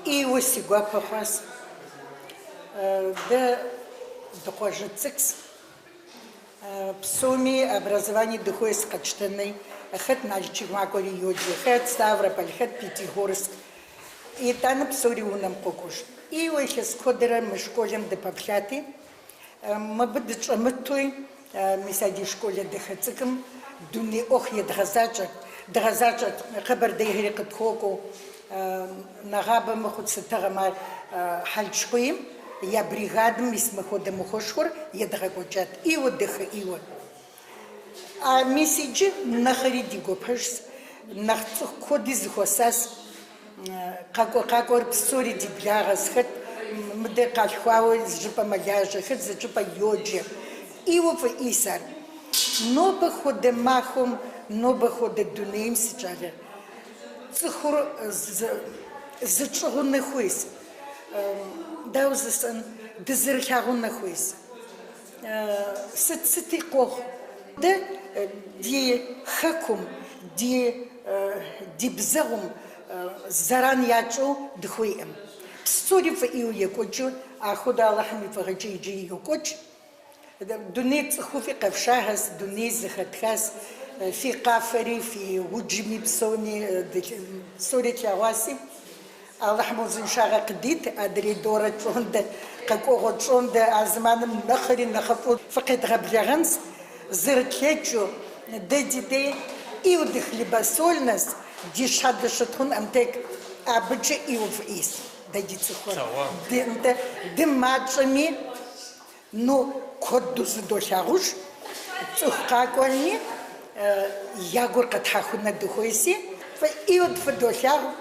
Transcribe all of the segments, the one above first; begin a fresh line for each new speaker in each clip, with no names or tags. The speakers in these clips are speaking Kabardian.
ӏейуэ си гуапэ хъуащ. Дэ дыкъуажэ цӏыкӏущ. Псоми образование дыхуейщ къэтщтэни. Хэт Налчик макӏуэри йоджэ, хэт Ставрополь, хэт Пятигорск. Итӏанэ псори унэм къокӏуэж. ӏейуэ илъэс куэдрэ мы школым дыпэплъати, мыбы дыщӏэмытуи, мис а ди школэ дахэ цӏыкӏум дуней ӏуэху едгъэзакӏэт, дгъэзакӏэт, къэбэрдейхэри къытхуокӏуэу. Нэгъабэ мыхъуу сытыгъэм ар Хьэлчкъуейм я бригадэм мис мыхуэдэ махуэшхуэр едгъэкӏуэкӏат, ӏейуэ дахэ ӏейуэ. А мис иджы нэхъри ди гуапэжщ, нэхъ цӏыху куэди зыхуэсащ. Къакӏуэ къакӏуэр псори ди благъэщ, хэт мыдэ къалъхуауэ зы щӏыпӏэ мэлажьэ, хэт зы щӏыпӏэ йоджэ. ӏейуэ фӏы ӏейщ ар. Нобэ хуэдэ махуэм, нобэ хуэдэ дунейм си щӏалэ. Цӏыхур зытщӏыгъуну хуейщ. Дауэ жысӏэн, дызэрылъагъуну хуейщ. Сыт сыти къохъу. Дэ ди хэкум, ди ди бзэгъум зэран ятщӏэу дыхуейӏым. Псори фӏы ӏейуэ екӏуэкӏыу, ахуэдэ Алыхьым и фӏыгъэкӏэ иджы йокӏуэкӏ. Дуней цӏыхуфӏи къэфшахэщ, дуней зэхэтхащ, фи къафэри, фи уджми псоми псори тлъэгъуаси. Алыхьым узыншагъэ къыдит, адрей дорэ пщӏондэ, къэкӏуэгъуэ пщӏондэ а зэманым нэхъри нэхъыфӏу фыкъедгъэблэгъэнщ, зэрытлъэкӏыу, дэ ди дей ӏейуэ дыхлебосольнэщ, ди щхьэ дыщытхъунӏым тек, абыкӏэ ӏейуэ фӏы ӏейщ дэ ди цӏыхур. Нтӏэ, дымащӏэми, ну, куэду зыдолъагъуж, цӏыху къакӏуэми, я гур къэтхьэхунэ дыхуейси, фӏы ӏейуэ фыдолъагъу,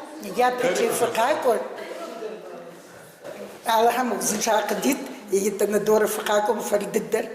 япэкӏи фыкъакӏуэ. Алыхьым узыншагъэ къыдит, итӏанэ дорэ фыкъакӏуэм фэр дыдэр.